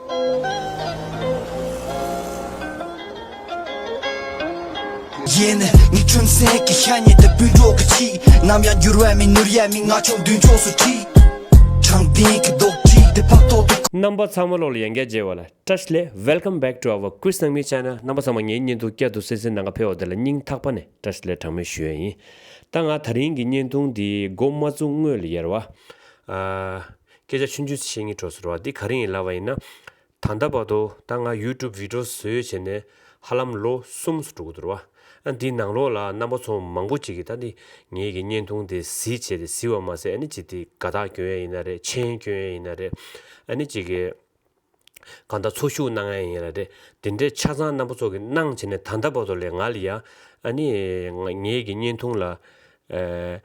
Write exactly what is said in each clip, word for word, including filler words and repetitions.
ཡིན། ངའི་ཁྲིམས་སེང་གི་ཤ་ཉེ་དེ་སྤུན་གྲོགས་ཀྱི་ཆེད། ནམ་ཡང་འགྱུར་བ་མེད་ནོར་ཡ་མེད། ང་ཆོ་མདུན་ཕྱོགས་སུ་ཁྲིད། དྲང་བདེན་གྱི་རྡོག་ཁྲིད་དེ་ཕག་ཏོག་ཏུ། རྣམ་པ་ཚང་མ་ལོག་ལ་ཡང་བསྐྱར་མཇལ་བ་ལ་བཀྲ་ཤིས་བདེ་ལེགས། Welcome back to our Quiz Nangmi channel. རྣམ་པ་ཚང་མ་ངའི་བརྙན་ཐུང་བསྐྱར་དུ་གསན་གཟིགས་གནང་ག་ཕེབས་པ་དེ་ལ་སྙིང་ཐག་པ་ནས་བཀྲ་ཤིས་བདེ་ལེགས་གྲངས་མེད་ཞུ་ཡ་ཡིན། ད་ང་དེ་རིང་གི་བརྙན་ཐུང་འདི་འགོ་མ་བཙུགས་སྔོན་ལ་ཡར་བ། ཨ། སྐད་ཆ་ཆུང་ཆུང་བཤད་སྙིང་བྲོ་ཟེར་བ་འདི་ག་རེ་ཡིན་ལབ་པ་ཡིན་ན། ད་ལྟ་བར་དུ་ད་ང་YouTube video བཟོས་བྱས་ནས་ཧ་ལམ་ལོ་གསུམ་སུ་འགྲོ་གི་འདུག་ར་བ། ཨ། འདི་ནང་ལོགས་ལ་རྣམ་པ་ཚོ་མང་པོ་ཅིག་གིས་ད་འདི་ངེད་ཀྱི་བརྙན་ཐུང་དེ་གཟིགས་བྱས་ཏེ་གཟིགས་པ་མ་ཟད། ཨ་ནི་ཅིག་དེ་དགའ་རྟགས་སྐྱོན་ཡ་ཡིན་ན་རེད། མཆན་སྐྱོན་ཡ་ཡིན་ན་རེད། ཨ་ནི་ཅིག་གིས་གང་ལྟར་འཚོ་ཤུགས་གནང་ཡ་ཡིན་ན་རེད། དེ་འདྲའི་ཆ་ཚང་རྣམ་པ་ཚོ་གིས་གནང་བྱས་ནས་ད་ལྟ་བར་དུ་ལས་ང་ལ་ཡ། ཨ་ནི་ང་ངེད་ཀྱི་བརྙན་ཐུང་ལ། ཨེ།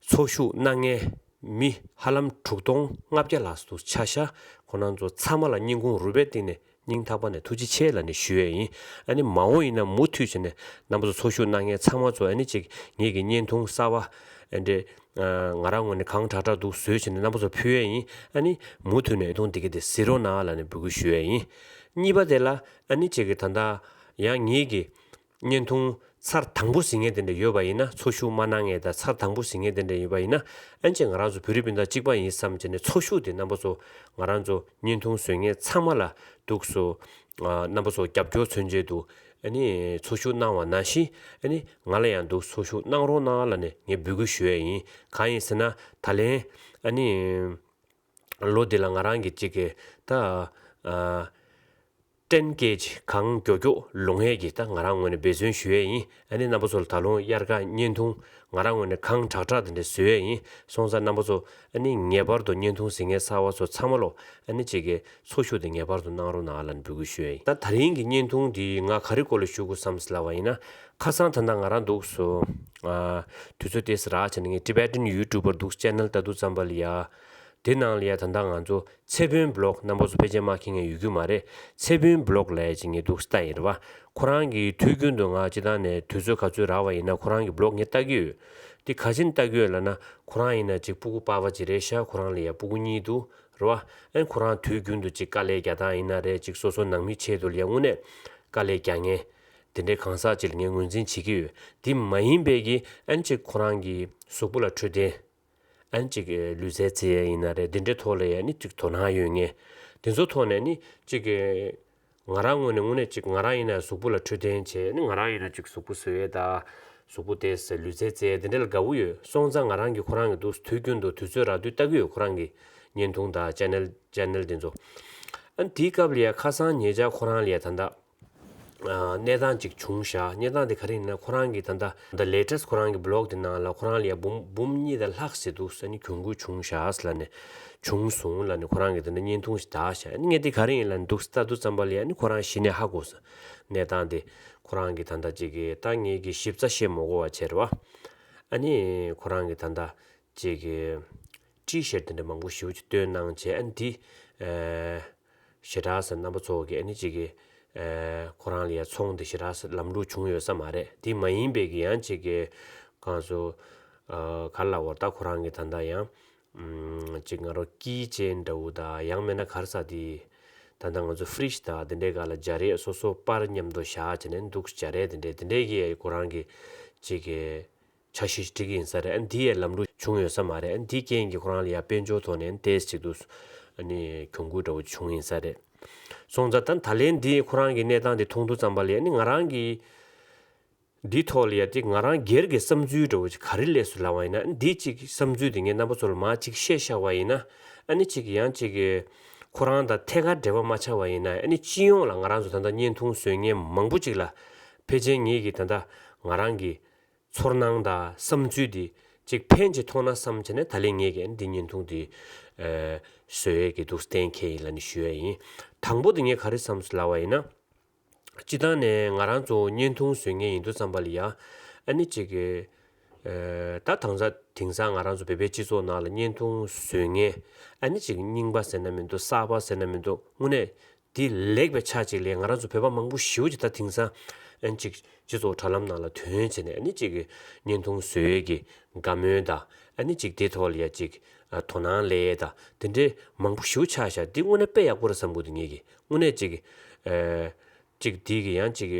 འཚོ་ཤུགས་གནང་མཁན་མི་ཧ་ལམ་དྲུག་སྟོང་ལྔ་བརྒྱ་ལྷག་འདུག་ཆ་ཤ། ཁོ་རང་ཚོ་ཚང་མ་ལ་སྙིང་ཁུང་རུས་པའི་གཏིང་ནས་སྙིང་ཐག་པ་ནས་ཐུགས་རྗེ་ཆེ་ལབ་ནས་ཞུ་ཡས་ཡིན། ཨ་ནི་མ་འོངས་ཡིན་ན་མུ་མཐུད་བྱས་ནས་རྣམ་པ་ཚོ་འཚོ་ཤུགས་གནང་མཁན་ཚང་མ་ཚོ་ཨ་ནི་ཅིག་ངེད་ཀྱི་བརྙན་ཐུང་གསར་པ་ཨ་འདྲས་ང་རང་ངོས་ནས་གང་དྲག་དྲག་འདུག་བཟོས་བྱས་ནས་རྣམ་པ་ཚོ་ཕུལ་ཡས་ཡིན། ཨ་ནི་མུ་མཐུད་ནས་ཨེ་ཐུང་འདི་ག་དེ་གཟིགས་རོགས་གནང་ལབ་ནས་འབོད་སྐུལ་ཞུ་ཡས་ཡིན། གཉིས་པ་དེ་ལ་ཨ་ནི་ཅིག་གི་ད་ལྟ་ཡང་ངེད་ཀྱི་བརྙན་ཐུང་ཚར་དང་པོ་གཟིགས་མཁན་དེ་འདྲ་ཡོད་པ་ཡིན་ན། འཚོ་ཤུགས་མ་གནང་མཁན་དང་ཚར་དང་པོ་གཟིགས་མཁན་དེ་འདྲ་ཡོད་པ་ཡིན་ན། ཨན་ཅེ་ང་རང་ཚོ་བོད་རིགས་སྤུན་ཟླ་གཅིག་པ་ཡིན་བསམ་བྱས་ནས་འཚོ་ཤུགས་དེ་རྣམ་པ་ཚོ་ང་རང་ཚོ་བརྙན་ཐུང་བཟོ་མཁན་ཚང་མ་ལ་འདུག་སོ། ཨ། རྣམ་པ་ཚོ་རྒྱབ་སྐྱོར་མཚོན་བྱེད་དུ་ཨ་ནི་འཚོ་ཤུགས་གནང་བ་ནང་བཞིན། ཨ་ནི་ང་ལ་ཡང་འདུག་འཚོ་ཤུགས་གནང་རོགས་གནང་ལབ་ནས་ངས་འབོད་སྐུལ་ཞུ་ཡས་ཡིན། གང་ཡིན་ཟེར་ན་ད་ལན་ཨ་ནི། ལོ་འདི་ལ་ང་རང་གི་གཅིག་གི་ད། ཨ། ཊེན་ཀེ་ཅིག་གང་མགྱོགས་མགྱོགས་ལོང་ཡས་ཀྱི་ད་ང་རང་ངོས་ནས་འབད་བརྩོན་ཞུ་ཡས་ཡིན། ཨ་ནི་རྣམ་པ་ཚོ་ལ་ད་ལོ་དབྱར་ཁ་བརྙན་ཐུང་ང་རང་ངོས་ནས་གང་དྲག་དྲག་དེ་འདྲ་བཟོ་ཡས་ཡིན། སོང་ཙང་རྣམ་པ་ཚོ་ཨ་ནི་ངེས་པར་དུ་བརྙན་ཐུང་གཟིགས་མཁན་གསར་པ་ཚོ་ཚང་མ་ལོ་ཨ་ནི་གཅིག་གི་འཚོ་ཤུགས་དེ་ངེས་པར་དུ་གནང་རོགས་གནང་ལབ་ནས་འབོད་སྐུལ་ཞུ་ཡས་ཡིན། ད་ད་རིང་གི་བརྙན་ཐུང་འདི་ང་ག་རེ་སྐོར་ལ་ཞུ་དགོས་བསམ་ཟེར་ལབ་པ་ཡིན་ན། ཁ་སང་ད་ལྟ་ང་རང་འདུག་སོ། ཨ། དུས་ཚོད་ཏོག་ཙམ་རག་བྱས་ནས་ངས་Tibetan YouTuber་འདུག་ཅེ་ནལ་ལྟ་དུས་ཙམ་པ་ལ་ཡ། དེ་ནང་ལ་ཡ་ད་ལྟ་ང་ཚོ་ཚེ་དཔོན་བི་ལོག་རྣམ་པ་ཚོ་ཕལ་ཆེར་མ་མཁྱེན་མཁན་ཡོད་རྒྱུ་མ་རེད། ཚེ་དཔོན་བི་ལོག་ལབ་ཡ་ཅིག་ངས་འདུག་ལྟ་ཡིན་རེད་བ། ཁོ་རང་གིས་དུས་རྒྱུན་དུ་ང་སྤྱིར་བཏང་ནས་དུས་ཚོད་ག་ཚོད་རག་པ་ཡིན་ན་ཁོ་རང་གི་བི་ལོག་ངས་ལྟ་གི་ཡོད། དེ་ག་ཅི་ནས་ལྟ་གི་ཡོད་ལབ་ན། ཁོ་རང་ཡིན་ན་ཅིག་སྤུ་གུ་པགས་པ་ཅིག་རེད་ཤག་ཁོ་རང་ལ་ཡ་སྤུ་གུ་གཉིས་འདུག་རེད་བ། ཨན་ཁོ་རང་དུས་རྒྱུན་དུ་ཅིག་དཀའ་ལས་རྒྱག་སྟངས་ཡིན་ན་རེད། ཅིག་སོ་སོ་ནང་མིའི་ཆེད་དུ་ལ་ཡ་དངོས་གནས་དཀའ་ལས་རྒྱག་མཁན་དེ་འདྲའི་གང་ཟག་ཅིག་ལ་ངས་ངོས་འཛིན་བྱེད་ཀྱི་ཡོད། དེ་མ་ཡིན་པའི་གི་ཨན་ཅིག་ཁོ་རང་གི་གཟུགས་པོ་ལ་འཕྲོད་བསྟེན། ཨ་ནི་གཅིག་གི་ལུས་རྩལ་རྩེད་ཡ་ཡིན་ན་རེད། འདི་འདྲའི་ཐོག་ལ་ཡ་ནི་གཅིག་དོ་སྣང་ཡོད་མཁན། དེ་ཚོ་ཐོག་ནས་ནི་གཅིག་གི་ང་རང་ངོས་ནས་དངོས་གནས་གཅིག་ང་རང་ཡིན་ན་གཟུགས་པོ་ལ་འཕྲོད་བསྟེན་བྱས་ནི་ང་རང་ཡིན་ན་གཅིག་གཟུགས་པོ་བཟོ་ཡས་དང་གཟུགས་པོ་ཏོག་ཙམ་ལུས་རྩལ་རྩེད་ཡ་འདི་འདྲ་ལ་དགའ་བོ་ཡོད། སོང་ཙང་ང་རང་གིས་ཁོ་རང་གི་འདུག་དུས་རྒྱུན་དུ་དུས་ཚོད་རག་དུས་ལྟ་གི་ཡོད། ཁོ་རང་གི་བརྙན་ཐུང་དང་ཅེ་ནལ་ཅེ་ནལ་དེ་ཚོ། ཨ་ནི་དེའི་སྐབས་ལ་ཡ་ཁ་སང་ཉེ་ཆར་ཁོ་རང་ལ་ཡ་ད་ལྟ། ཨ། གནས་སྟངས་ཅིག་བྱུང་ཤག་གནས་སྟངས་དེ་ག་རེ་ཡིན་ན་ཁོ་རང་གི་ད་ལྟ་The Latest ཁོ་རང་གི་བི་ལོག་དེ་ནང་ལ་ཁོ་རང་ལ་ཡ་འབུམ་འབུམ་གཉིས་དང་ལྷག་ཙམ་འདུག་ཟེར་ནས་གྱོང་གུད་བྱུང་ཤག་ཟེར་ལབ་ནས་བྱུང་སོང་ལབ་ནས་ཁོ་རང་གི་ད་ལྟ་བརྙན་ཐུང་ཞིག་བཏང་ཤག་ཨ་ནི་ངས་དེ་ག་རེ་ཡིན་ལབ་ནས་འདུག་ལྟ་དུས་ཙམ་པ་ལ་ཡ་ཨ་ནི་ཁོ་རང་གཞི་ནས་ཧ་གོ་སོང་། གནས་སྟངས་དེ་ཁོ་རང་གི་ད་ལྟ་ཅིག་གི་ད་ངེད་ཀྱི་ཞིབ་རྩ་བཤད་མ་དགོས་པ་བྱས་རེད་བ། ཨ་ནི་ཁོ་རང་གི་ད་ལྟ་ཅིག་གི་ཊི་ཤར་ཊི་དེ་འདྲ་མང་པོ་ཞེ་པོ་ཅིག་བཏོན་གནང་བྱས། ཨ་ནི་དེ། ཨེ། ཞེ་དྲག་ས་རྣམ་པ་ཚོ་གི་ཨ་ནི་གཅིག་གི། ཨེ། ཁོ་རང་ལ་ཡ་ཚོང་དེ་ཞེ་དྲག་ས་ལམ་ལུགས་བྱུང་ཡོད་ས་མ་རེད། དེ་མ་ཡིན་པའི་གི་ཡང་གཅིག་གི་གང་སོ། ཨ། ག་ལ་བར་ད་ཁོ་རང་གི་ད་ལྟ་ཡང་། ཨམ། གཅིག་ང་རོ་ཀི་ཅེན་འདྲ་བོ་དང་ཡང་མིན་ན་ག་རེ་ཟེར་དེ། ད་ལྟ་ང་ཚོ་ཕི་རིཇ་དང་དེ་འདྲའི་སྒང་ལ་སྦྱར་ཡས་སོ་སོ་པར་མཉམ་དུ་བཞག་བྱས་ནས་འདུག་སྦྱར་ཡས་དེ་འདྲའི་དེ་འདྲའི་གི་ཁོ་རང་གི་གཅིག་གི། འཆར་གཞི་ཞིག་སྒྲིག་གི་ཡིན་ས་རེད། ཨ་ནི་འདི་ཡས་ལམ་ལུགས་བྱུང་ཡོད་ས་མ་རེད། ཨ་ནི་འདི་རྐྱེན་གྱིས་ཁོ་རང་ལ་ཡ་དཔལ་འབྱོར་ཐོག་ནས་ཏོག་ཙམ་ཅིག་ཏུ་ཨ་ནི་གྱོང་གུད་འདྲ་བོ་བྱུང་ཡིན་ས་རེད། སོང་ཙང་ད་ད་ལན་འདི་ཁོ་རང་གི་གནས་སྟངས་འདི་མཐོང་དུས་ཙམ་པ་ལ་ཡ་ཨ་ནི་ང་རང་གི་འདི་ཐོག་ལ་ཡ་དེ་ང་རང་སྒེར་གྱི་བསམ་ཚུལ་འདྲ་བོ་ཅིག་ག་རེ་སླེབས་སོང་ལབ་པ་ཡིན་ན། ཨ་ནི་འདི་ཅིག་བསམ་ཚུལ་དེ་ངས་རྣམ་པ་ཚོ་ལ་མར་ཅིག་བཤད་བཞག་པ་ཡིན་ན། ཨ་ནི་ཅིག་ཡང་ཅིག་གི་ཁོ་རང་དང་ཐད་ཀར་འབྲེལ་བ་མ་ཆགས་པ་ཡིན་ན། ཨ་ནི་སྤྱི་ཡོངས་ལ་ང་རང་ཚོ་ད་ལྟ་བརྙན་ཐུང་བཟོ་མཁན་མང་པོ་ཅིག་ལ་ཕལ་ཆེར་ངེད་ཀྱི་ད་ལྟ་ང་རང་གི་ཚོར་སྣང་དང་བསམ་ཚུལ་འདི་ཅིག་ཕན་ཅིག་ཐོགས་ན་བསམ་བྱས་ནས་ད་ལན་ངེད་ཀྱིས་འདི་བརྙན་ཐུང་འདི་ཨ་བཟོ་ཡས་ཀྱི་འདུག་གཏན་འཁེལ་ཡིན་ལབ་ནས་ཞུ་ཡས་ཡིན། དང་པོ་འདི་ངས་ག་རེ་བསམ་སོང་ལབ་པ་ཡིན་ན། སྤྱིར་བཏང་ནས་ང་རང་ཚོ་བརྙན་ཐུང་བཟོ་མཁན་ཡིན་དུས་ཙམ་པ་ལ་ཡ་ཨ་ནི་ཅིག་གི་ཨ་ད་དེང་སང་དེང་སང་ང་རང་ཚོ་བོད་པའི་སྤྱི་ཚོགས་ནང་ལ་བརྙན་ཐུང་བཟོ་མཁན་ཨ་ནི་ཅིག་རྙིང་པ་ཟེར་ན་མི་འདུག་གསར་པ་ཟེར་ན་མི་འདུག་དངོས་གནས། དེ་ལེགས་པའི་ཆ་གཅིག་ལས་ང་རང་ཚོ་བོད་པ་མང་པོ་ཞེ་པོ་ཅིག་ད་དེང་སང་ཨན་ཅིག་སྤྱི་ཚོགས་དྲ་ལམ་ནང་ལ་ཐོན་བྱས་ནས་ཨ་ནི་ཅིག་གི་བརྙན་ཐུང་བཟོ་ཡས་ཀྱི་དགའ་མོས་དང་ཨ་ནི་ཅིག་དེ་ཐོག་ལ་ཡ་ཅིག་ ཨ་དོ་སྣང་སླེབས་ཡས་དང་དེ་འདྲའི་མང་པོ་ཞེ་པོ་ཆགས་ཤག་འདི་དངོས་གནས་དཔེ་ཡག་པོ་རེད་བསམ་གྱི་འདུག་ངེད་ཀྱིས་དངོས་གནས་ཅིག་ཨ་ཅིག་འདི་གི་ཡང་ཅིག་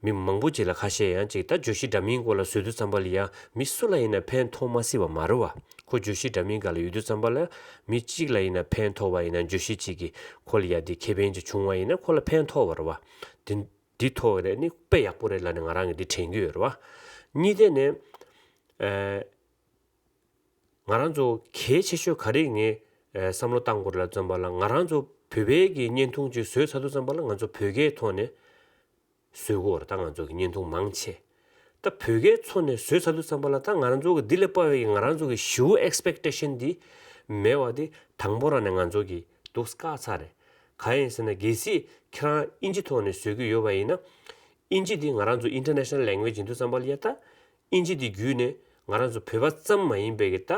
མི་མང་པོ་ཅིག་ལ་ཁ་ཤས་ཡང་ཅིག་ད་བརྗོད་གཞི་འདྲ་མིན་སྐོར་ལ་བཟོ་དུས་ཙམ་པ་ལ་ཡང་མི་སུ་ལ་ཡིན་ན་ཕན་ཐོགས་མ་སྲིད་པ་མ་རེད་བ། ཁོ་བརྗོད་གཞི་འདྲ་མིན་སྒང་ལ་ཡོད་དུས་ཙམ་པ་ལ་མི་གཅིག་ལ་ཡིན་ན་ཕན་ཐོགས་པ་ཡིན་ན་བརྗོད་གཞི་གཅིག་གིས་ཁོ་ལ་ཡ་འདི་ཁེ་ཕན་ཅིག་བྱུང་བ་ཡིན་ན་ཁོ་ལ་ཕན་ཐོགས་པ་རེད་བ། དེ་འདི་ཐོག་རེད་ནི་དཔེ་ཡག་པོ་རེད་ལབ་ནས་ང་རང་གིས་འདི་དྲན་གྱི་ཡོད་རེད་བ། གཉིས་དེ་ནས་ཨ། ང་རང་ཚོ་གལ་ཆེ་ཤོས་ག་རེ་ངས་ཨ་བསམ་བློ་བཏང་དགོས་རེད་ལབ་ཙམ་པ་ལ་ང་རང་ཚོ་བོད་པའི་གི་བརྙན་ཐུང་ཅིག་བཟོས་ཚར་དུས་ཙམ་པ་ལ་ང་ཚོ་བོད་སྐད་ཐོག་ནས་བཟོས་དགོས་རེད། ད་ང་ཚོ་གི་བརྙན་ཐུང་མང་ཆེ་ད་བོད་སྐད་ཐོག་ནས་བཟོས་ཚར་དུས་ཙམ་པ་ལ་ད་ང་རང་ཚོ་གི་འདི་ལས་དཔའ་བའི་གི་ང་རང་ཚོ་གི་ཞེ་པོ་ཨེགས་པེག་ཊེ་ཤན་འདི་མེད་པ་འདི་དང་པོ་རང་ནས་ང་ཚོ་གི་སྡུག་བཀག་ཚར་རེད། གང་ཡིན་ཟེར་ན་གལ་སྲིད་ཁྱེད་རང་དབྱིན་ཇི་ཐོག་ནས་བཟོས་ཀྱི་ཡོད་པ་ཡིན་ན་དབྱིན་ཇི་འདི་ང་རང་ཚོ་ཨིན་ཊར་ནེ་ཤ་ནལ་ལེང་གུ་ཨེཇ་ཡིན་དུས་ཙམ་པ་ལ་ཡ་ད། དབྱིན་ཇི་འདི་བརྒྱུད་ནས་ང་རང་ཚོ་བོད་པ་ཙམ་མ་ཡིན་པའི་གི་ད་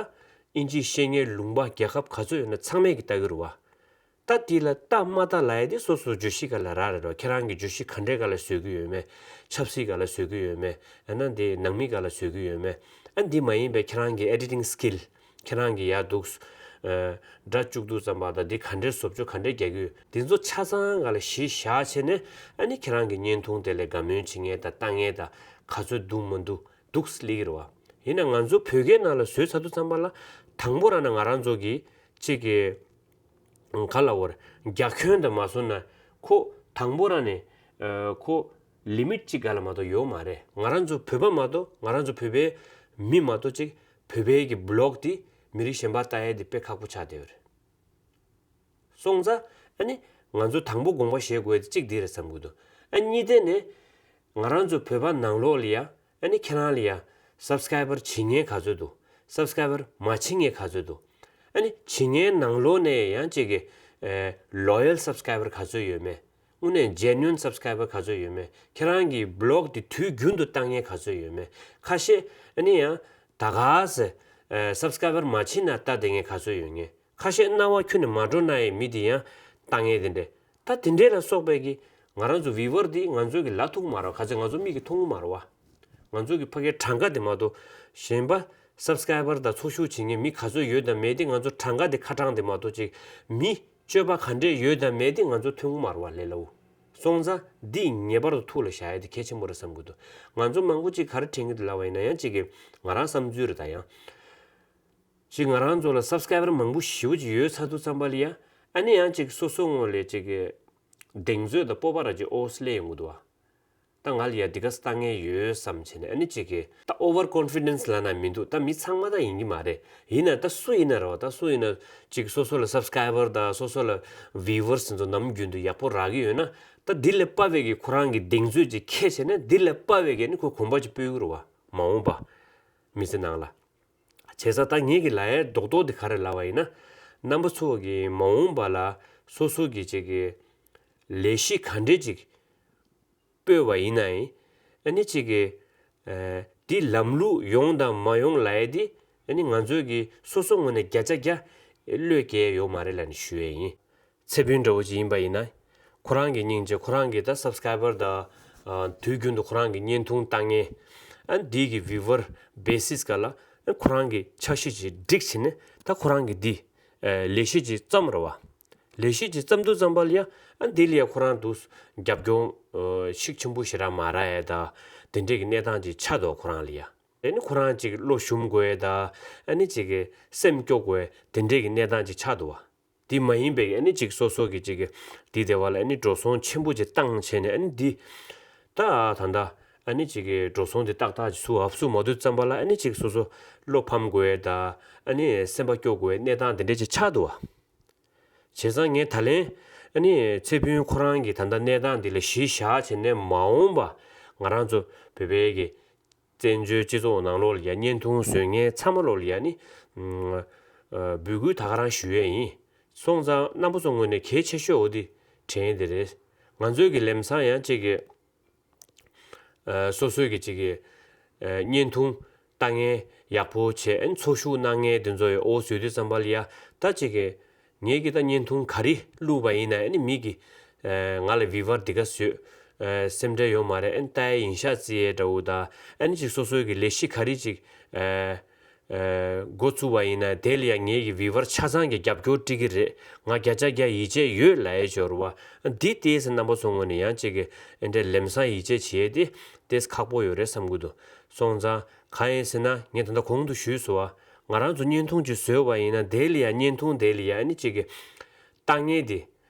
དབྱིན་ཇི་ཤེས་མཁན་ལུང་པ་རྒྱལ་ཁབ་ག་ཚོད་ཡོད་ན་ཚང་མས་གི་ལྟ་གི་རེད་བ། ད་འདི་ལ་ལྟ་མ་ལྟ་ལབ་ཡ་དེ་སོ་སོ་བརྗོད་གཞི་སྒང་ལ་རག་རེད་བ། ཁྱེད་རང་གི་བརྗོད་གཞི་ག་འདྲའི་སྒང་ལ་བཟོ་གི་ཡོད་མེད། ཆབ་སྲིད་སྒང་ལ་བཟོ་གི་ཡོད་མེད། ཡང་ན་འདི་ནང་མི་སྒང་ལ་བཟོ་གི་ཡོད་མེད། ཨ་འདི་མ་ཡིན་པའི་ཁྱེད་རང་གི་ཨེ་ཌི་ཊིང་སི་ཀིལ་ཁྱེད་རང་གི་ཡ་འདུག་ཨ་སྒྲ་བཅུག་དུས་ཙམ་པ་དང་འདི་ག་འདྲའི་བཟོ་བཅོས་ག་འདྲའི་རྒྱག་གི་ཡོད། འདི་ཚོ་ཆ་ཚང་སྒང་ལ་གཞི་བཞག་བྱས་ནས་ཨ་ནི་ཁྱེད་རང་གི་བརྙན་ཐུང་དེ་ལ་དགའ་མོས་བྱེད་མཁན་དང་ལྟ་མཁན་དང་ག་ཚོད་འདུག་མ་འདུག་འདུག་སླེབས་ཀྱི་རེད་བ། ཡིན་ན་ང་ཚོ་བོད་སྐད་ནང་ལ་བཟོས་ཚར་དུས་ཙམ་པ་ལ་དང་པོ་རང་ནས་ང་རང་ཚོ་གི་གཅིག་གི་ག་ལ་བར་རྒྱ་ཁྱོན་དུ་མ་སོང་ན་ཁོ་དང་པོ་རང་ནས་ཨ་ཁོ་ལི་མིཊ་གཅིག་སྒང་ལ་མ་གཏོགས་ཡོད་མ་རེད། ང་རང་ཚོ་བོད་པ་མ་གཏོགས་ང་རང་ཚོ་བོད་པའི་མི་མ་གཏོགས་གཅིག་བོད་པའི་གི་བི་ལོག་དེ་མི་རིགས་གཞན་པ་ལྟ་ཡས་དེ་དཔེ་ཁག་པོ་ཆགས་བསྡད་ཡོད་རེད། སོང་ཙང་ཨ་ནི་ང་ཚོ་དང་པོ་དགོངས་པ་བཞེས་དགོས་ཡ་དེ་གཅིག་འདི་རེད་བསམ་གྱི་འདུག་ཨ་གཉིས་དེ་ནས་ང་རང་ཚོ་བོད་པ་ནང་ལོགས་ལ་ཡ་ཨ་ནི་ཁྱེད་རང་ལ་ཡ་སབ་སི་ཀ་རའི་བར་བྱེད་མཁན་ག་ཚོད་འདུག་སབ་སི་ཀ་རའི་བར་མ་བྱེད་མཁན་ག་ཚོད་འདུག་ཨ་ནི་བྱེད་མཁན་ནང་ལོགས་ནས་ཡང་གཅིག་གི་ཨེ་ལོ་ཡལ་སབ་སི་ཀ་རའི་བར་ག་ཚོད་ཡོད་མེད། དངོས་གནས་ཇེ་ནུ་ཨིན་སབ་སི་ཀ་རའི་བར་ག་ཚོད་ཡོད་མེད། ཁྱེད་རང་གི་བི་ལོག་དེ་དུས་རྒྱུན་དུ་ལྟ་མཁན་ག་ཚོད་ཡོད་མེད། ཁ་ཤས་ཨ་ནི་ཡང་ད་ག་ཟེ་ཨེ་སབ་སི་ཀ་རའི་བར་མ་བྱེད་ན་ལྟ་བསྡད་མཁན་ག་ཚོད་ཡོད་མཁན། ཁ་ཤས་རྣ་བ་ཁྱོན་ནས་མ་འགྲོ་ན་ཡང་མི་དེ་ཡང་ལྟ་མཁན་དེ་འདྲས། ད་དེ་འདྲས་ལ་སོགས་པའི་གི་ང་རང་ཚོ་བི་ཝར་དེ་ང་ཚོ་གི་ལ་ཐུག་མ་རེད་བ། ག་ཚོད་ང་ཚོ་མིག་གིས་མཐོང་གི་མ་རེད་བ། ང་ཚོ་གི་ཕ་གིའི་གྲངས་ཀ་དེ་མ་གཏོགས་གཞན་པ་སབ་སི་ཀ་རའི་བར་དང་ཚོགས་ཞུགས་བྱེད་མཁན་མི་ག་ཚོད་ཡོད་དང་མེད་དེ་ང་ཚོ་གྲངས་ཀ་དེ་ཁ་གྲངས་དེ་མ་གཏོགས་ཅིག་མི་སྤྱོད་པ་ག་འདྲས་ཡོད་དང་མེད་དེ་ང་ཚོ་མཐོང་གི་མ་རེད་བ་ལས་སླ་བོ། སོང་ཙང་འདི་ངེས་པར་དུ་ཐུགས་ལ་བཞག་ཡ་དེ་གལ་ཆེན་པོ་རེད་བསམ་གྱི་འདུག་ང་ཚོ་མང་པོ་ཅིག་ག་རེ་དྲན་གྱི་འདུག་ལབ་པ་ཡིན་ན་ཡང་ཅིག་གི་ང་རང་བསམ་ཚུལ་རེད་ད་ཡང་། ཅིག་ང་རང་ཚོ་ལ་སབ་སི་ཀ་རའི་བར་མང་པོ་ཞེ་པོ་ཅིག་ཡོད་ཚར་དུས་ཙམ་པ་ལ་ཡ་ཨ་ནི་ཡང་ཅིག་སོ་སོ་ངོས་ལ་ཅིག་གི་གདེང་ཚོད་དང་སྤོབས་པ་ར་ཅིག་ཨོ་སླེབས་ཡོང་གི་འདུག་བ། ད་ང་ལ་ཡ་འདི་ག་ལྟ་མཁན་ཡོད་བསམ་བྱས་ནས་ཨ་ནི་ཅིག་གི་ད་ཨོ་ཝར་ཀོན་ཕི་ཌེན་སི་ལབ་ན་མི་འདུག་ད་མི་ཚང་མ་ད་ཡིན་གྱི་མ་རེད། ཡིན་ན་ད་སུ་ཡིན་ན་རེད་བ། ད་སུ་ཡིན་ན་ཅིག་སོ་སོ་ལ་སབ་སི་ཀ་རའི་བར་དང་སོ་སོ་ལ་བི་ཝར་སི་ཚོ་ནམ་རྒྱུན་དུ་ཡག་པོ་རག་གི་ཡོད་ན་ད་འདི་ལས་དཔའ་བའི་གི་ཁོ་རང་གི་གདེང་ཚོད་ཅིག་ཁྱེར་བྱས་ནས་འདི་ལས་དཔའ་བའི་གི་ཨ་ནི་ཁོ་གོམ་པ་ཅིག་སྤོ་གི་རེད་བ། མ་འོངས་པ་མི་ཚེ་ནང་ལ། བྱས་ཙང་ད་ངེད་ཀྱི་ལབ་ཡ་རྡོག་རྡོག་དེ་ག་རེ་ལབ་པ་ཡིན་ན། རྣམ་པ་ཚོ་གི་མ་འོངས་པ་ལ་སོ་སོ་གི་ཅིག་གི་ལས་གཞི་ག་འདྲས་ཅིག་སྤོས་པ་ཡིན་ན་ཡིན། ཨ་ནི་ཅིག་གི་ཨ་འདི་ལམ་ལུགས་ཡོང་དང་མ་ཡོང་ལབ་ཡ་དེ་ཨ་ནི་ང་ཚོས་གི་སོ་སོ་ངོས་ནས་བརྒྱ་ཆ་བརྒྱ་བློས་འགེལ་ཡོད་མ་རེད་ལབ་ནས་ཞུ་ཡས་ཡིན། ཚེ་ཕུན་འདྲ་བོ་ཅིག་ཡིན་པ་ཡིན་ན། ཁོ་རང་གི་སྙིང་རྗེ་ཁོ་རང་གི་ད་སབ་སི་ཀ་རའི་བར་དང་། ཨ་དུས་རྒྱུན་དུ་ཁོ་རང་གི་བརྙན་ཐུང་བཏང་མཁན། ཨ་འདི་གི་བི་ཝར་བེ་སིས་སྒང་ལ་ཨ་ཁོ་རང་གི་འཆར་གཞི་ཅིག་སྒྲིག་བྱས་ནས་ད་ཁོ་རང་གི་འདི་ཨ་ལས་གཞི་ཅིག་བརྩམས་རེད་བ། ལས་གཞི་ཅིག་བརྩམས་དུས་ཙམ་པ་ལ་ཡ་ཨ་འདི་ལ་ཡ་ཁོ་རང་འདུག་རྒྱབ་སྐྱོར་ཨ་ཤུགས་ཆེན་པོ་ཞེ་དྲག་མ་རག་ཡ་ད་དེ་འདྲས་ཀྱི་གནས་སྟངས་ཅིག་ཆགས་འདུག་ཁོ་རང་ལ་ཡ། ཨ་ནི་ཁོ་རང་ཅིག་བློ་ཞུམ་དགོས་ཡ་ད་ཨ་ནི་ཅིག་གི་སེམས་སྐྱོ་དགོས་ཡ་དེ་འདྲས་ཀྱི་གནས་སྟངས་ཅིག་ཆགས་འདུག་བ། དེ་མ་ཡིན་པའི་ཨ་ནི་ཅིག་སོ་སོ་གི་ཅིག་གི་དེ་དེ་བ་ལ་ཨ་ནི་འགྲོ་སོང་ཆེན་པོ་ཅིག་བཏང་བྱས་ནས་ཨ་ནི་འདི་ད་ད་ད་ཨ་ནི་ཅིག་གི་འགྲོ་སོང་དེ་ཏག་ཏག་ཅིག་ཚུར་ཨབ་སུ་མ་ཐུབ་ཙམ་པ་ལ་ཨ་ནི་ཅིག་སོ་སོ་བློ་ཕམ་དགོས་ཡ་ད་ཨ་ནི་སེམས་པ་སྐྱོ་དགོས་ཡ་གནས་སྟངས་དེ་འདྲས་ཅིག་ཆགས་འདུག་བ། བྱས་ཙང་ངས་ད་ལན་ཨ་ནི་ཚེ་ཕུན་ཁོ་རང་གི་ད་ལྟ་གནས་སྟངས་འདི་ལ་གཞི་བཞག་བྱས་ནས་མ་འོངས་པ་ང་རང་ཚོ་བོད་པའི་གི་བཙན་བྱོལ་སྤྱི་ཚོགས་ནང་ལོགས་ལ་ཡ་བརྙན་ཐུང་བཟོ་མཁན་ཚང་མ་ལོགས་ལ་ཡ་ནི་ཨ་འབོད་སྐུལ་ད་ག་རང་ཞུ་ཡས་ཡིན། སོང་ཙང་རྣམ་པ་ཚོ་ངོས་ནས་གལ་ཆེ་ཤོས་འོ་དེ་དྲན་དེ་རེད། ང་ཚོའི་གི་ལམ་སང་ཡང་གཅིག་གི་ཨ་སོ་སོའི་གི་གཅིག་གི་ཨ་བརྙན་ཐུང་ལྟ་མཁན་ཡག་པོ་བྱས་ཨ་ནི་ཚོགས་ཞུགས་གནང་མཁན་དེ་ཚོ་ཡི་ཨོ་བཟོས་དུས་ཙམ་པ་ལ་ཡ་ད་གཅིག་གི་ངེད་ཀྱི་ད་བརྙན་ཐུང་ག་རེ་བླུགས་པ་ཡིན་ན་ཨ་ནི་མི་གི་ཨ་ང་ལ་བི་ཝར་འདི་ག་བཟོས་ཨ་སེམས་ཁྲལ་ཡོད་མ་རེད། ཨ་ནི་ལྟ་ཡ་ཡིན་ཤག་བརྩི་ཡས་འདྲ་བོ་ད་ཨ་ནི་གཅིག་སོ་སོའི་གི་ལས་གཞི་ག་རེ་གཅིག་ཨ་ འགོ་བཙུགས་པ་ཡིན་ན་དེ་ལ་ཡང་ངེད་ཀྱི་བི་ཝར་ཆ་ཚང་གི་རྒྱབ་སྐྱོར་སྤྲད་ཀྱི་རེད། ང་བརྒྱ་ཆ་བརྒྱ་ཡིད་ཆེས་ཡོད་ལབ་ཡས་ཅིག་ཡོད་རེད་བ། འདི་ལྟས་རྣམ་པ་ཚོ་ངོས་ནས་ཡང་ཅིག་གི་ཨེ་འདྲས་ལམ་སང་ཡིད་ཆེས་བྱེད་ཡས་དེ་ཏོག་ཙམ་ཁག་པོ་ཡོད་རེད་བསམ་གྱི་འདུག་སོང་ཙང་གང་ཡིན་ཟེར་ན་ངས་ད་ལྟ་གོང་དུ་ཞུས་སོང་བ། ང་རང་ཚོ་བརྙན་ཐུང་ཅིག་བཟོས་པ་ཡིན་ན་དེ་ལ་ཡང་བརྙན་ཐུང་དེ་ལ་ཡང་ཨ་ནི་ཅིག་གི་ལྟ་མཁན་དེ་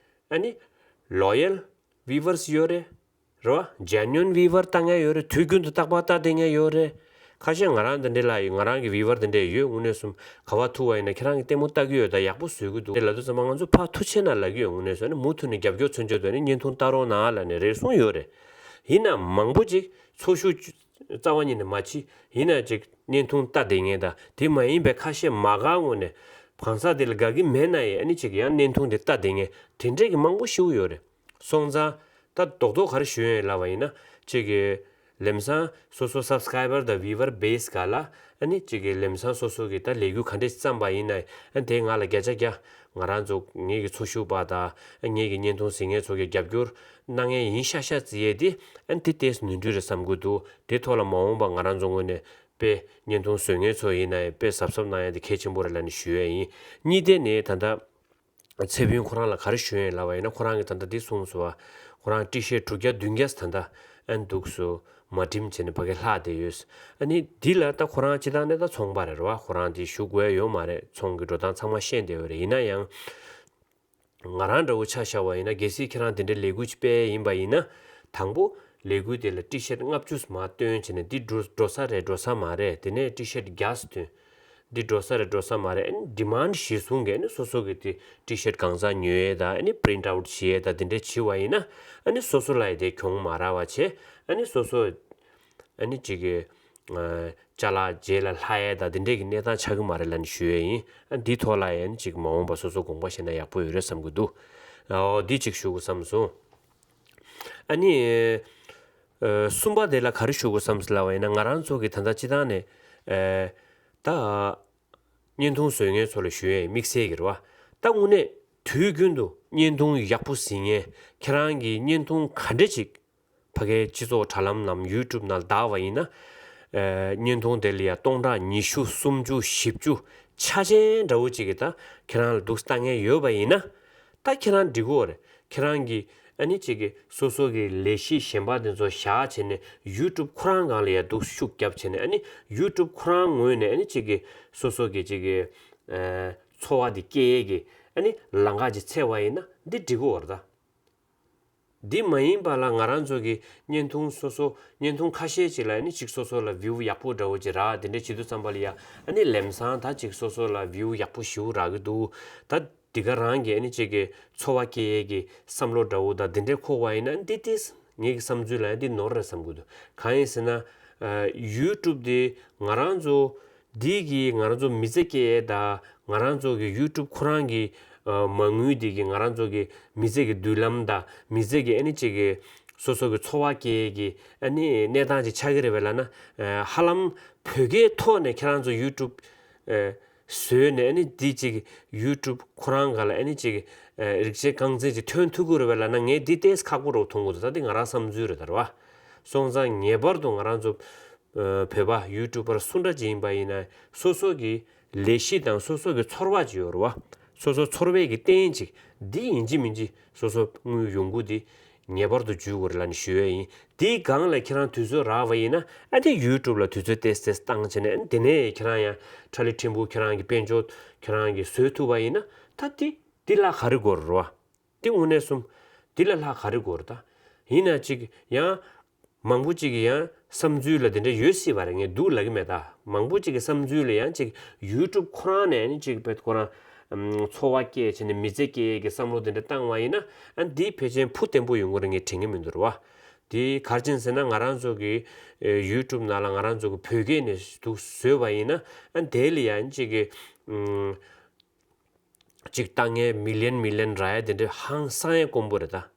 ཨ་ནི་ལོ་ཡལ་བི་ཝར་སི་ཡོད་རེད། རེད་བ། ཇེ་ནུ་ཨིན་བི་ཝར་ལྟ་མཁན་ཡོད་རེད། དུས་རྒྱུན་དུ་རྟག་པར་ལྟ་བསྡད་མཁན་ཡོད་རེད། ཁ་ཤས་ང་རང་འདི་འདྲ་ལ་ཡོད། ང་རང་གི་བི་ཝར་འདི་འདྲ་ཡོད། དངོས་གནས་སོང་ག་པར་ཐུག་པ་ཡིན་ན་ཁྱེད་རང་གིས་ལྟད་མོ་ལྟ་གི་ཡོད་ད། ཡག་པོ་བཟོ་གི་འདུག་ལབ་དུས་ཙམ་པ་ང་ཚོ་ཕར་ཐུགས་རྗེ་ཆེ་གནང་ལབ་ཀྱི་ཡོད། དངོས་གནས་སོང་ནི་མུ་མཐུད་ནས་རྒྱབ་སྐྱོར་མཚོན་ཆེད་དུ་ནི་བརྙན་ཐུང་ལྟ་རོགས་གནང་ལབ་ནས་རེ་ཟུང་ཡོད་རེད། ཡིན་ནའང་མང་པོ་ཅིག་ཚོགས་ཞུགས་རྩ་བ་ཉིད་ནས་མ་བྱེད། ཡིན་ན་ཅིག་བརྙན་ཐུང་ལྟ་བསྡད་མཁན་དང་དེ་མ་ཡིན་པའི་ཁ་ཤས་མ་དགའ་ངོས་ནས་གང་ཟག་དེ་ལ་དགའ་གི་མེད་ན་ཡང་ཨ་ནི་ཅིག་ཡང་བརྙན་ཐུང་དེ་ལྟ་བསྡད་མཁན་དེ་འདྲས་ཀྱི་མང་པོ་ཞིག་ཡོད་རེད། སོང་ཙང་ད་རྡོག་རྡོག་ག་རེ་ཞུ་ཡོད་ལབ་པ་ཡིན་ན་ཅིག་གི་ལམ་སང་སོ་སོ་སབ་སི་ཀ་རའི་བར་དང་བི་ཝར་བེ་སི་ག་ལ་ཨ་ནི་ཅིག་གི་ལམ་སང་སོ་སོ་གི་ད་ལས་འགུལ་ག་འདྲས་བརྩམས་པ་ཡིན་ན་ཨ་དེ་ང་ལ་བརྒྱ་ཆ་བརྒྱ་ང་རང་ཚོ་ངེད་ཀྱི་ཚོགས་ཞུགས་པ་དང་ཨ་ངེད་ཀྱི་བརྙན་ཐུང་གཟིགས་མཁན་ཚོ་གི་རྒྱབ་སྐྱོར་གནང་མཁན་ཡིན་ཤག་ཤག་ཟེར་ཡས་དེ་ཨ་དེ་ཏོག་ཙམ་ནོར་འཁྲུལ་རེད་བསམ་གྱི་འདུག་དེ་ཐོག་ལ་མ་འོངས་པ་ང་རང་ཚོ་ངོས་ནས་དཔེ་བརྙན་ཐུང་བཟོ་མཁན་ཚོ་ཡིན་ན་ཡང་དཔེ་གཟབ་གཟབ་གནང་ཡ་དེ་གལ་ཆེན་པོ་རེད་ལབ་ནས་ཞུ་ཡ་ཡིན། གཉིས་དེ་ནས་ད་ལྟ་ཚེ་ཕུན་ཁོ་རང་ལ་ག་རེ་ཞུ་ཡ་ཡིན་ལབ་པ་ཡིན་ན་ཁོ་རང་གིས་ད་ལྟ་འདི་གསུངས་སོང་བ། ཁོ་རང་ཊི་ཤཊ་དྲུག་བརྒྱ་བདུན་བརྒྱ་ད་ལྟ་ཨན་འདུག་སུ་མ་འགྲིམ་བྱས་ནས་ཕ་གི་ལྷག་བསྡད་ཡོད། ཨ་ནི་འདི་ལ་ད་ཁོ་རང་སྤྱི་བཏང་ནས་ད་ཚོང་པ་རེད་རེད་བ། ཁོ་རང་འདི་ཞུ་དགོས་ཡ་ཡོད་མ་རེད། ཚོང་གི་འགྲོ་སྟངས་ཚང་མ་ཤེས་བསྡད་ཡོད་རེད། ཡིན་ན་ཡང་ང་རང་འདྲ་བོ་ཆ་བཞག་པ་ཡིན་ན་གལ་སྲིད་ཁྱེད་རང་དེ་འདྲའི་ལས་འགུལ་ཅིག་སྤེལ་ཡིན་པ་ཡིན་ན་དང་པོ་ལས་འགུལ་དེ་ལ་ཊི་ཤཊ་ལྔ་བཅུ་མ་བཏོན་བྱས་ནས་འདི་འགྲོ་འགྲོ་ས་རེད་འགྲོ་ས་མ་རེད། དེ་ནས་ཊི་ཤཊ་བརྒྱ་བཏོན། འདི་འགྲོ་ས་རེད་འགྲོ་ས་མ་རེད། ཨ་ནི་ཌི་མཱན་ཌི་གཞིར་བཟུང་གིས་ཨ་ནི་སོ་སོ་གི་དེ་ཊི་ཤཊ་གང་ཚང་ཉོ་ཡས་དང་ཨ་ནི་པི་རིན་ཊི་ཨའུཊ་བྱེད་ཡས་དང་དེ་འདྲས་བྱེད་པ་ཡིན་ན་ཨ་ནི་སོ་སོ་ལ་ཡི་དེ་གྱོང་མ་རག་པ་བྱས། ཨ་ནི་སོ་སོ་ཨ་ནི་གཅིག་གི་ཅ་ལག་རྗེས་ལ་ལྷག་ཡས་དང་དེ་འདྲས་ཀྱི་གནས་སྟངས་ཆགས་ཀྱི་མ་རེད་ལབ་ནས་ཞུ་ཡས་ཡིན། ཨ་འདི་ཐོག་ལ་ཡང་ཨ་ནི་གཅིག་མ་འོངས་པ་སོ་སོ་དགོངས་པ་བཞེས་ན་ཡག་པོ་ཡོད་རེད་བསམ་གྱི་འདུག་འོ་འདི་གཅིག་ཞུ་དགོས་བསམ་སོང་། ཨ་ནི། ཨ་གསུམ་པ་དེ་ལ་ག་རེ་ཞུ་དགོས་བསམ་ཟེར་ལབ་པ་ཡིན་ན་ང་རང་ཚོ་གི་ད་ལྟ་སྤྱི་བཏང་ནས་ཨ་ད་བརྙན་ཐུང་བཟོ་མཁན་ཚོ་ལ་ཞུ་ཡས་དམིགས་བསལ་གྱི་རེད་བ། ད་དངོས་གནས་དུས་རྒྱུན་དུ་བརྙན་ཐུང་ཡག་པོ་གཟིགས་མཁན་ཁྱེད་རང་གི་བརྙན་ཐུང་ག་འདྲ་ཅིག་ཕ་གའི་སྤྱི་ཚོགས་དྲ་ལམ་ནམ་ཡུ་ཊུབ་ནང་ལ་བདའ་བ་ཡིན་ན། ཨ་བརྙན་ཐུང་དེ་ལ་ཡ་སྟོང་ཕྲག་ཉི་ཤུ་སུམ་ཅུ་བཞི་བཅུ་ཆ་ཅན་འདྲ་བོ་ཅིག་གི་ད་ཁྱེད་རང་ལ་འདུག་ལྟ་མཁན་ཡོད་པ་ཡིན་ན། ད་ཁྱེད་རང་འགྲིག་གོ་རེད། ཁྱེད་རང་གིས་ཨ་ནི་ཅིག་གི་སོ་སོ་གི་ལས་གཞི་གཞན་པ་དེ་ཚོ་བཞག་བྱས་ནས་ཡུ་ཊུབ་ཁོ་རང་སྒང་ལ་ཡ་འདུག་ཤུགས་རྒྱབ་བྱས་ནས་ཨ་ནི་ཡུ་ཊུབ་ཁོ་རང་ངོས་ནས་ཨ་ནི་ཅིག་གི་སོ་སོ་གི་ཅིག་གི་ཨ་འཚོ་བ་དེ་སྐྱེལ་ཡས་ཀྱི་ཨ་ནི་ལམ་ཁ་ཅིག་འཚོལ་བ་ཡིན་ན་འདི་འགྲིག་གོ་རེད་ད། འདི་མ་ཡིན་པ་ལ་ང་རང་ཚོ་གི་བརྙན་ཐུང་སོ་སོ་བརྙན་ཐུང་ཁ་ཤས་ཅིག་ལ་ཨ་ནི་ཅིག་སོ་སོ་ལ་བིའུ་ཡག་པོ་འདྲ་བོ་ཅིག་རག་དེ་འདྲ་བྱེད་དུས་ཙམ་པ་ལ་ཡ་ཨ་ནི་ལམ་སང་ད་ཅིག་སོ་སོ་ལ་བིའུ་ཡག་པོ་ཞེ་པོ་རག་གི་འདུག་ད་འདི་ག་རང་གི་ཨ་ནི་ཅིག་གི་འཚོ་བ་སྐྱེལ་ཡས་ཀྱི་བསམ་བློ་འདྲ་བོ་དང་འདི་འདྲས་འཁོར་བ་ཡིན་ན་འདི་ཏིས་ངེད་ཀྱི་བསམ་ཚུལ་ལ་ཡང་འདི་ནོར་རེད་བསམ་གྱི་འདུག་གང་ཡིན་ཟེར་ན། ཡུ་ཊུབ་དེ་ང་རང་ཚོ་འདི་གི་ང་རང་ཚོ་མི་ཚེ་སྐྱེལ་ཡས་དང་ང་རང་ཚོ་གི་ཡུ་ཊུབ་ཁོ་རང་གི་མ་དངུལ་འདི་གི་ང་རང་ཚོ་གི་མི་ཚེ་གི་མདུན་ལམ་དང་མི་ཚེ་གི་ཨ་ནི་ཅིག་གི་སོ་སོ་གི་འཚོ་བ་སྐྱེལ་ཡས་ཀྱི་ཨ་ནི་གནས་སྟངས་ཅིག་ཆགས་ཀྱི་རེད་པས་ལབ་ན། ཧ་ལམ་བོད་སྐད་ཐོག་ནས་ཁྱེད་རང་ཚོ་ཡུ་ཊུབ་བཟོས་ནས་ཨ་ནི་འདི་ཅིག་ཡུ་ཊུབ་ཁོ་རང་སྒང་ལ་ཨ་ནི་ཅིག་རིག་བྱེད་རྐང་འཛིན་ཅིག་ཐོན་ཐུབ་ཀྱི་རེད་པས་ལབ་ན་ངས་འདི་ཏོག་ཙམ་ཁག་པོ་རེད་མཐོང་གི་འདུག་ད་འདི་ང་རང་བསམ་ཚུལ་རེད་ད་རེད་བ། སོང་ཙང་ངེས་པར་དུ་ང་རང་ཚོ་བོད་པ་ཡུ་ཊུབ་པར་སུ་འདྲ་ཅིག་ཡིན་པ་ཡིན་ན་སོ་སོ་གི་ལས་གཞི་དང་སོ་སོ་གི་ཚོར་བ་ཅིག་ཡོད་རེད་བ། སོ་སོ་ཚོར་བའི་གི་རྟེན་ཅིག་འདི་ཡིན་གཅིག་མིན་གཅིག་སོ་སོ་དངུལ་ཡོང་སྒོ་འདི་ངེས་པར་དུ་འཇུས་དགོས་རེད་ལབ་ནས་ཞུ་ཡས་ཡིན། དེའི་སྒང་ལ་ཁྱེད་རང་དུས་ཚོད་རག་པ་ཡིན་ན་ཨ་དེ་ཡུ་ཊུབ་ལ་དུས་ཚོད་ཏོག་ཙམ་བཏང་བྱས་ནས་ཨ་དེ་ནས་ཁྱེད་རང་ཡང་ཁྲ་ལི་ཕྲན་བུ་ཁྱེད་རང་གི་དཔལ་འབྱོར་ཁྱེད་རང་གིས་བཟོས་ཐུབ་པ་ཡིན་ན་ད་དེ་དེ་ལ་ག་རེ་དགོས་རེད་བ། དེ་དངོས་གནས་གསུམ་དེ་ལ་ལྷག་ག་རེ་དགོས་རེད་ད། ཡིན་ན་ཅིག་ཡང་མང་པོ་ཅིག་གི་ཡང་བསམ་ཚུལ་ལ་དེ་འདྲ་ཡོད་སྲིད་པ་རེད། ངས་སྡུག་ལབ་ཀྱི་མེད་ད། མང་པོ་ཅིག་གི་བསམ་ཚུལ་ལ་ཡང་ཅིག་ཡུ་ཊུབ་ཁོ་རང་ནས་ནི་ཅིག་བེད་ཁོ་རང་འཚོ་བ་སྐྱེལ་བྱས་ནས་མི་ཚེ་སྐྱེལ་ཡས་ཀྱི་བསམ་བློ་དེ་འདྲ་བཏང་བ་ཡིན་ན་ཨ་འདི་ཕལ་ཆེར་ཕུ་བརྟན་པོ་ཡོང་གི་རེད་ངས་དྲན་གྱི་མི་འདུག་རེད་བ། དེ་ག་རེ་བྱས་ཟེར་ན་ང་རང་ཚོ་གི་ཡུ་ཊུབ་ནང་ལ་ང་རང་ཚོ་གི་བོད་སྐད་ནས་འདུག་བཟོས་པ་ཡིན་ན་ཨ་དེ་ལ་ཡང་ཅིག་གི་ཅིག་ལྟ་མཁན་མི་ལན་མི་ལན་རག་ཡ་དེ་འདྲ་ཧང་སང་ཡ་དཀོན་པོ་རེད་ད།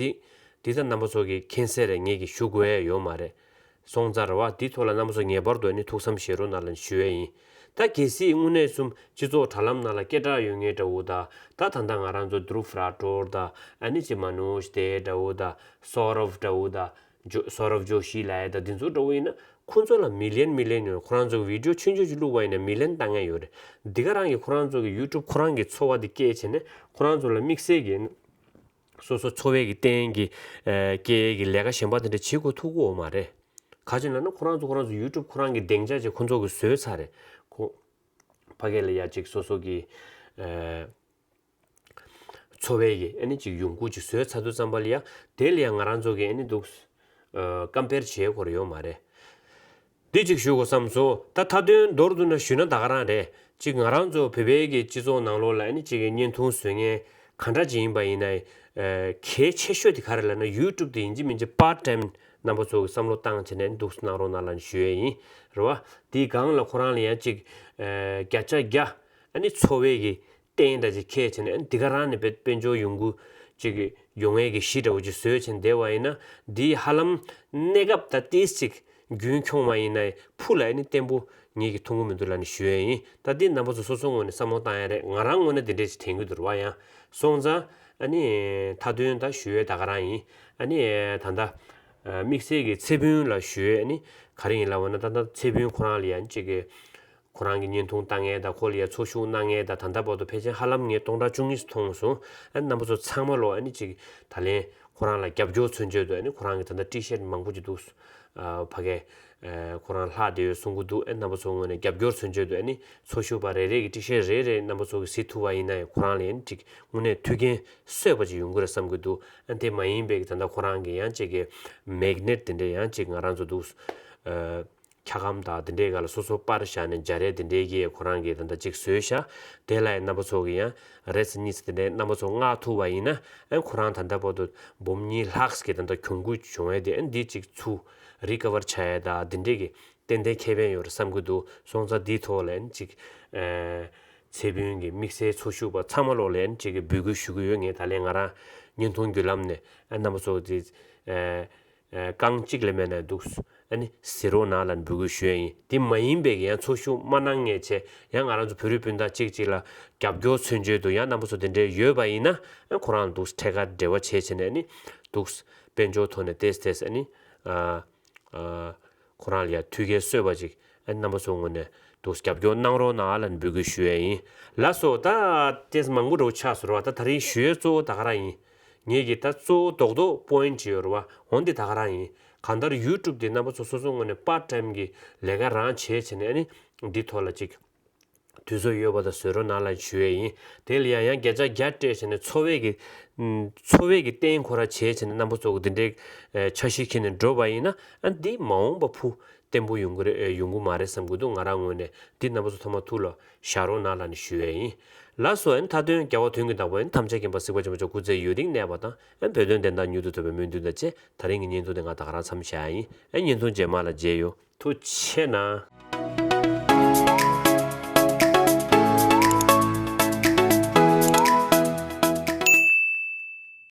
འདི་འདི་ད་རྣམ་པ་ཚོ་གི་མཁྱེན་གསལ་རེད། ངེད་ཀྱིས་ཞུ་དགོས་ཡ་ཡོད་མ་རེད། སོང་ཙང་རེད་བ། འདི་ཐོག་ལ་རྣམ་པ་ཚོ་ངེས་པར་དུ་ཨ་ནི་ཐུགས་བསམ་བཞེས་རོགས་གནང་ལབ་ཞུ་ཡ་ཡིན། ད་གལ་སྲིད་དངོས་གནས་གསུམ་སྤྱི་ཚོགས་དྲ་ལམ་ནང་ལ་སྐད་གྲགས་ཡོད་མཁན་འདྲ་བོ་ད་ད་ད་ལྟ་ང་རང་ཚོ་དྷུ་རུབ་ར་ཊོར་ད་ཨ་ནི་ཅི་མ་ནོ་ཇི་དེ་འདྲ་བོ་ད་སོ་རབ་འདྲ་བོ་ད་ཇོ་སོ་རབ་ཇོ་ཤི་ལབ་ཡ་ད་འདི་ཚོ་འདྲ་བོ་ཡིན་ན། ཁོང་ཚོ་ལ་མི་ལན་མི་ལན་ཡོད། ཁོ་རང་ཚོ་གི་བི་ཌིའོ་ཆུང་ཆུང་ཅིག་བླུགས་པ་ཡིན་ན་མི་ལན་བཏང་མཁན་ཡོད་རེད། འདི་ག་རང་གིས་ཁོ་རང་ཚོ་གི་ཡུ་ཊུབ་ཁོ་རང་གི་འཚོ་བ་འདི་སྐྱེལ་བྱས་ནས་ཁོ་རང་ཚོ་ལ་དམིགས་བསལ་གྱི་སོ་སོ་འཚོ་བའི་གི་སྟེང་གི་ཨ་སྐྱེལ་གྱི་ལས་ཀ་གཞན་པ་དེ་འདྲ་བྱེད་དགོས་ཐུག་གི་ཡོད་མ་རེད། ག་ཅི་ལབ་ན་ཁོ་རང་ཚོ་ཁོ་རང་ཚོ་ཡུ་ཊུབ་ཁོ་རང་གི་སྡིངས་ཆ་ཅིག་ཁོ་ཚོ་གིས་བཟོས་ཚར་རེད། ཁོ་ཕ་གི་ལ་ཡ་ཅིག་སོ་སོ་གི་ཨ་འཚོ་བའི་གི་ཨ་ནི་ཅིག་ཡོང་སྒོ་ཅིག་བཟོས་ཚར་དུས་ཙམ་པ་ལ་ཡ་དེ་ལ་ཡ་ང་རང་ཚོ་གི་ཨ་ནི་འདུག་ཨ་ཀམ་པེར་བྱེད་དགོས་རེད་ཡོད་མ་རེད། འདི་གཅིག་ཞུ་དགོས་བསམ་སོང་། ད་མཐའ་དོན་མདོར་བསྡུ་ན་ཞུས་ན་ད་ག་རང་རེད། གཅིག་ང་རང་ཚོ་བོད་པའི་གི་སྤྱི་ཚོགས་ནང་ལོགས་ལ་ཨ་ནི་གཅིག་གི་བརྙན་ཐུང་བཟོ་མཁན་ག་འདྲ་ཅིག་ཡིན་པ་ཡིན་ན་ཨ་གལ་ཆེ་ཤོས་དེ་ག་རེ་ལབ་ན་ཡུ་ཊུབ་དེ་ཡིན་གཅིག་མིན་གཅིག་པར་ཊའིམ་རྣམ་པ་ཚོ་གི་བསམ་བློ་བཏང་བྱས་ནས་འདུག་གནང་རོགས་གནང་ལབ་ནས་ཞུ་ཡས་ཡིན། རེད་བ། དེའི་སྒང་ལ་ཁོ་རང་ལ་ཡང་གཅིག་ཨ་བརྒྱ་ཆ་བརྒྱ་ཨ་ནི་འཚོ་བའི་གི་སྟེང་འདྲ་ཅིག་འཁྱེར་བྱས་ནས་ཨ་ནི་འདི་ག་རང་ནས་དཔལ་དཔལ་འབྱོར་ཡོང་སྒོ་ཅིག་ཡོང་ཡས་ཀྱི་གཞི་འདྲ་བོ་ཅིག་བཟོས་བྱས་ནས་བསྡད་པ་ཡིན་ན་འདིའི་ཧ་ལམ་གནས་སྐབས་ད་ཏིས་ཅིག་རྒྱུན་འཁྱོངས་པ་ཡིན་ན་ཕུ་ལ་ཨ་ནི་བརྟན་པོ་ངེད་ཀྱིས་མཐོང་གི་མི་འདུག་ལབ་ནས་ཞུ་ཡས་ཡིན། ད་འདི་རྣམ་པ་ཚོ་སོ་སོ་ངོས་ནས་བསམ་བློ་བཏང་ཡས་རེད། ང་རང་ངོས་ནས་འདི་འདྲས་ཅིག་དྲན་གྱི་འདུག་རེད་བ། ཡང་སོང་ཙང་ཨ་ནི་མཐའ་དོན་ད་ཞུ་ཡས་ད་ག་རང་ཡིན། ཨ་ནི་ད་ལྟ་དམིགས་བསལ་གྱི་ཚེ་ཕུན་ལ་ཞུ་ཡས་ཨ་ནི་ག་རེ་ཡིན་ལབ་པ་ན་ད་ལྟ་ཚེ་ཕུན་ཁོ་རང་ལ་ཡང་ཅིག་གི་ཁོ་རང་གི་བརྙན་ཐུང་བཏང་མཁན་དང་ཁོ་ལ་ཡ་འཚོ་བཞུགས་གནང་མཁན་དང་ད་ལྟ་བར་དུ་ཕལ་ཆེར་ཧ་ལམ་ངས་སྟོང་ཕྲག་བཅུ་གཉིས་མཐོང་སོང་། ཨ་ནི་རྣམ་པ་ཚོ་ཚང་མ་ལོ་ཨ་ནི་ཅིག་ད་ལན་ཁོ་རང་ལ་རྒྱབ་སྐྱོར་མཚོན་བྱེད་དུ་ཨ་ནི་ཁོ་རང་གི་ད་ལྟ་ཊི་ཤཊ་མང་པོ་ཅིག་འདུག་ཨ་ཕ་གའི་ཨ་ཁོ་རང་ལྷག་བསྡད་ཡོད་གསུང་གི་འདུག་ཨ་ནི་རྣམ་པ་ཚོ་ངོས་ནས་རྒྱབ་སྐྱོར་མཚོན་བྱེད་དུ་ཨ་ནི་འཚོ་བཞུགས་པ་རེ་རེ་གི་ཊི་ཤཊ་རེ་རེ་རྣམ་པ་ཚོ་གི་གཟིགས་ཐུབ་པ་ཡིན་ན་ཡང་ཁོ་རང་ལ་ཨ་ནི་ཅིག་དངོས་གནས་མཐུན་རྐྱེན་གསོས་པ་ཅིག་ཡོང་གི་རེད་བསམ་གྱི་འདུག་ཨ་ནི་དེ་མ་ཡིན་པའི་གི་ད་ལྟ་ཁོ་རང་གི་ཡང་ཅིག་གི་མེག་ནེཊ་དེ་འདྲ་ཡང་ཅིག་ང་རང་ཚོ་འདུག་ཨ། འཁྱག་སྒམ་དང་དེ་འདྲའི་སྒང་ལ་སོ་སོ་པར་བཞག་ནས་སྦྱར་ཡས་དེ་འདྲའི་གི་ཁོ་རང་གིས་ད་ལྟ་ཅིག་བཟོས་ཤག་དེ་ལ་ཡང་རྣམ་པ་ཚོ་གིས་ཡང་རེས་གཉིས་དེ་འདྲའི་རྣམ་པ་ཚོ་མངགས་ཐུབ་པ་ཡིན་ན་ཨ་ཁོ་རང་ད་ལྟ་བར་དུ་འབུམ་གཉིས་ལྷག་གི་ད་ལྟ་གྱོང་གུད་བྱུང་ཡས་དེ་ཨ་འདི་ཅིག་ཚུར་རི་ཀ་བར་བྱ་ཡས་དང་དེ་འདྲའི་གི་ཏན་ཏན་ཁེ་ཕན་ཡོད་རེད་བསམ་གྱི་འདུག་སོང་ཙང་འདིའི་ཐོག་ལ་ཨ་ཅིག་ཨ་ཚེ་ཕུན་གྱི་དམིགས་བསལ་འཚོ་བཞུགས་པ་ཚང་མ་ལོག་ལ་ཨ་ཅིག་གི་འབོད་སྐུལ་ཞུ་གི་ཡོད། ངས་ད་ལན་ང་རང་བརྙན་ཐུང་བརྒྱུད་ལམ་ནས་ཨ་རྣམ་པ་ཚོ་དེ་ཨ། ཨ་རྐང་གཅིག་ལས་མེད་ན་འདུག་ཨ་ནི་གཟིགས་རོགས་གནང་ལབ་འབོད་སྐུལ་ཞུ་ཡས་ཡིན། དེ་མ་ཡིན་པའི་ཡང་འཚོ་བཞུགས་མ་གནང་མཁན་བྱས་ཡང་ང་རང་ཚོ་བོད་རིགས་སྤུན་ཟླ་གཅིག་གཅིག་ལ་རྒྱབ་སྐྱོར་མཚོན་བྱེད་དུ་ཡང་རྣམ་པ་ཚོ་དེ་འདྲས་ཡོད་པ་ཡིན་ན་ཨ་ཁོ་རང་འདུག་ཐད་ཀར་འབྲེལ་བ་བྱས་བྱས་ནས་ཨ་ནི་འདུག་དཔལ་འབྱོར་ཐོག་ནས་ཏེས་ཏེས་ཨ་ནི་ཨ་ཨ་ཁོ་རང་ལ་ཡང་མཐུན་རྐྱེན་གསོས་པ་ཅིག་ཨ་ནི་རྣམ་པ་ཚོ་ངོས་ནས་འདུག་རྒྱབ་སྐྱོར་གནང་རོགས་གནང་ལབ་འབོད་སྐུལ་ཞུ་ཡས་ཡིན། ལགས་སོ། ད་ཏེས་མང་པོ་འདྲ་བོ་ཆགས་སོང་ར་བ། ད་ད་རིང་ཞུ་ཡས་གཙོ་བོ་ད་ག་རང་ཡིན། ངེད་ཀྱི་ད་གཙོ་བོ་རྡོག་རྡོག་པོ་ཡིན་ཊི་ཅིག་ཡོད་རེད་བ། འོན་ཏེ་ད་ག་རང་ཡིན། གང་ལྟར་ཡུ་ཊུབ་དེ་རྣམ་པ་ཚོ་སོ་སོ་ངོས་ནས་པར་ཊའིམ་གྱི་ལས་ཀ་རང་བྱས་བྱས་ནས་ཨ་ནི་འདི་ཐོག་ལ་ཅིག་དུས་ཚོད་ཡོད་པ་དང་བཟོས་རོགས་གནང་ལབ་ཞུ་ཡས་ཡིན། དེ་ལ་ཡང་ཡང་བརྒྱ་ཆ་བརྒྱ་སྤྲད་བྱས་ནས་འཚོ་བའི་གི་འཚོ་བའི་གི་རྟེན་ཁོ་རང་བྱས་བྱས་ནས་རྣམ་པ་ཚོ་གི་འདི་འདྲའི་འཆར་གཞི་འཁྱེར་ནས་འགྲོ་བ་ཡིན་ན་ཨ་འདི་མ་འོངས་པ་ཕུ་བརྟན་པོ་ཡོང་གི་རེད་ཡོང་གི་མ་རེད་བསམ་གི་འདུག་ང་རང་ངོས་ནས་འདི་རྣམ་པ་ཚོ་ཐོག་མ་ཐུགས་ལ་བཞག་རོགས་གནང་ལབ་ནས་ཞུ་ཡས་ཡིན། ལགས་སོ། ཨ་ནི་མཐའ་དོན་རྒྱལ་བ་དོན་གྱི་བདག་པོ་ཨ་ནི་ཐམས་ཅད་མཁྱེན་པ་གཟིགས་པ་ཆེན་པོ་མཆོག་སྐུ་ཚེ་ཡུན་རིང་གནས་པ་དང་ཨ་ནི་བོད་དོན་བདེན་མཐའ་མྱུར་དུ་ཐོབ་པའི་སྨོན་འདུན་དང་བཅས་ད་རིང་གི་བརྙན་ཐུང་དེ་ང་ད་ག་རང་མཚམས་བཞག་ཡ་ཡིན། ཨ་ནི་བརྙན་ཐུང་རྗེས་མ་ལ་མཇལ་ཡོང་། ཐུགས་རྗེ་གནང་།